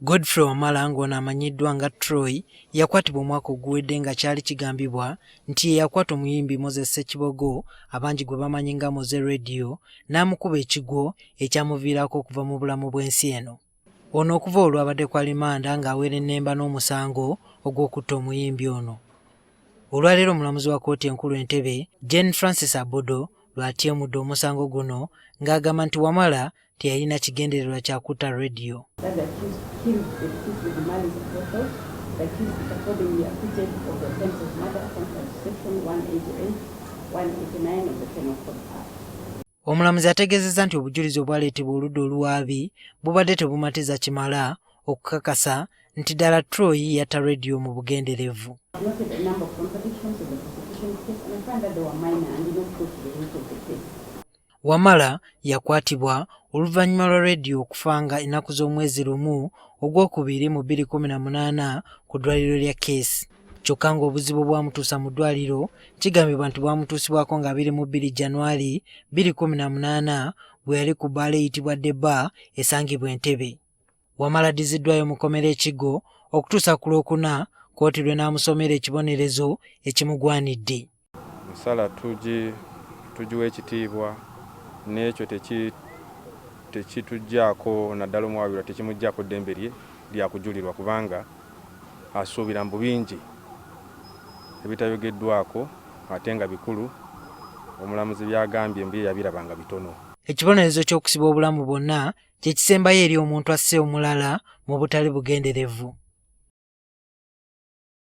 Godfrey Wamala ng'ono amanyiddwa nga Troy yakwatibwa omwaka oguwedde nga kyali kigambibwa nti ye yakwata omuyimbi Moses Ssekibogo abangi gwe bamanyi nga Moze Radio n'amukuba ekigwo ekyamuviirako okuva mu bulamu bw'ensi eno. Ono okuva olwo abadde ku alimanda ng'awerennemba n'omusango ogw'okutta omuyimbi ono. Olwaleero omulamuzi wa kkooti enkulu Entebbe Jane Francis Abodo lw'atyemudde omusango guno ng'agamba nti Wamala teyalina kigendererwa kya kutta Radio. Omulamuzi ategeezezza nti obujulizi obwaleetebwa oludda oluwaabi bubadde tebumatiza kimala okukakasa nti ddala Troy yatta Radio mu bugenderevu. Wamala yakwatibwa oluvannyuma lwa Radio okufa nga ennaku z'omwezi lumu Ogwokubiri mu 2018 ku ddwaliro lya Case. Kyokka ng'obuzibu obwamutuusa mu ddwaliro kigambibwa nti bwamutuusibwako nga 22 January 2018 bwe yali ku bbaala eyitibwa The Bar esangibwa Entebbe. Wamala addiziddwayo mu kkomera e Kigo okutuusa ku Lwokuna kkooti lw'enaamusomera ekibonerezo ekimugwanidde. Ensala tugiwa ekitiibwa n'ekyo tekituggyako naddala omuwawaabirwa tekimuggyako ddembe lye lya kujulirwa kubanga asuubira mbu bingi ebitayogeddwako ate nga bikulu omulamuzi by'agambye mbu ye yabiraba nga bitono. Ekibonerezo ky'okusibwa obulamu bwonna kye kisembayo eri omuntu asse omulala mu butali bugenderevu.